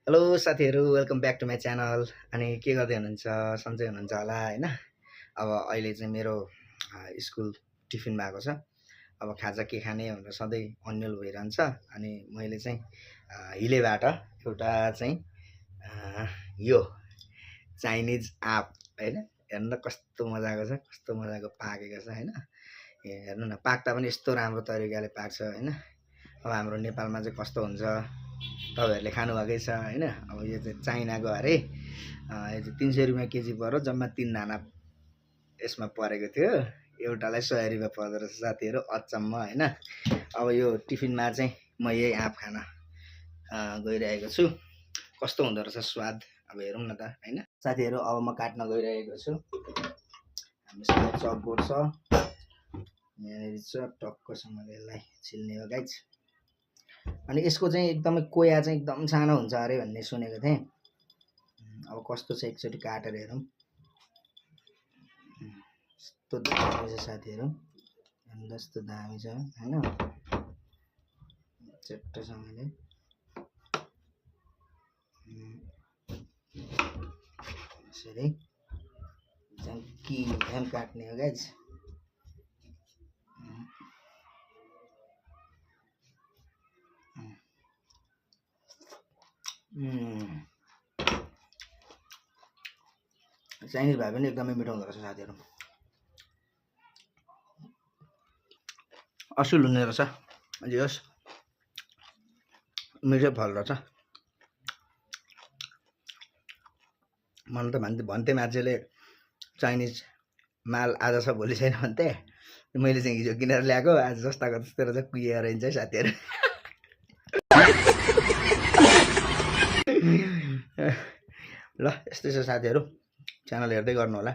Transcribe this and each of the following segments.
Hello साथीहरू, welcome back to my channel. अनि के गर्दै हुनुहुन्छ? सन्चै हुनुहुन्छ होला होइन। अब अहिले चाहिँ मेरो स्कुल टिफिन भएको छ। अब खाजा के खाने भनेर सधैँ अन्यल भइरहन्छ। अनि मैले चाहिँ हिलेबाट एउटा चाहिँ यो चाइनिज आँप होइन, हेर्नु त कस्तो मजाको छ, कस्तो मजाको पाकेको छ होइन। हेर्नु न, पाक्दा पनि यस्तो राम्रो तरिकाले पाक्छ होइन। अब हाम्रो नेपालमा चाहिँ कस्तो हुन्छ, तपाईँहरूले खानुभएकै छ होइन। अब यो चाहिँ चाइनाको अरे, यो चाहिँ 300 रुपियाँ केजी पऱ्यो, जम्मा 3 दाना यसमा परेको थियो। एउटालाई 100 रुपियाँ पर्दो रहेछ साथीहरू, अचम्म होइन। अब यो टिफिनमा चाहिँ म यही आँप खान गइरहेको छु। कस्तो हुँदो रहेछ स्वाद, अब हेरौँ न त होइन साथीहरू। अब म काट्न गइरहेको छु। हामीसँग चकबोर्ड छ, यहाँनिर छ, टक्कसँगले यसलाई छिल्ने हो गाइज। अनि यसको चाहिँ एकदमै कोया चाहिँ एकदम सानो हुन्छ अरे भन्ने सुनेको थिएँ। अब कस्तो छ एकचोटि काटेर हेरौँ। यस्तो दामी छ साथीहरू, कस्तो दामी छ होइन। चट्टसँगले यसरी झ्याम काट्ने हो गाइज। चाइनिज भए पनि एकदमै मिठो हुँदो रहेछ साथीहरू, असुल हुने रहेछ। जे होस्, मिठो फल रहेछ। मलाई त भन्थे मान्छेले चाइनिज माल आज छ भोलि छैन भन्थे। मैले चाहिँ हिजो किनेर ल्याएको, आज जस्ताको त्यस्तै रहेछ, कुहिएर रहन्छ है साथीहरू। ल यस्तै छ साथीहरू, च्यानल हेर्दै गर्नु होला।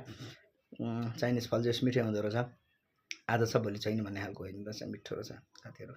चाइनिज फल चाहिँ मिठो हुँदो रहेछ, आज छ भोलि छैन भन्ने खालको होइन रहेछ, मिठो रहेछ साथीहरू।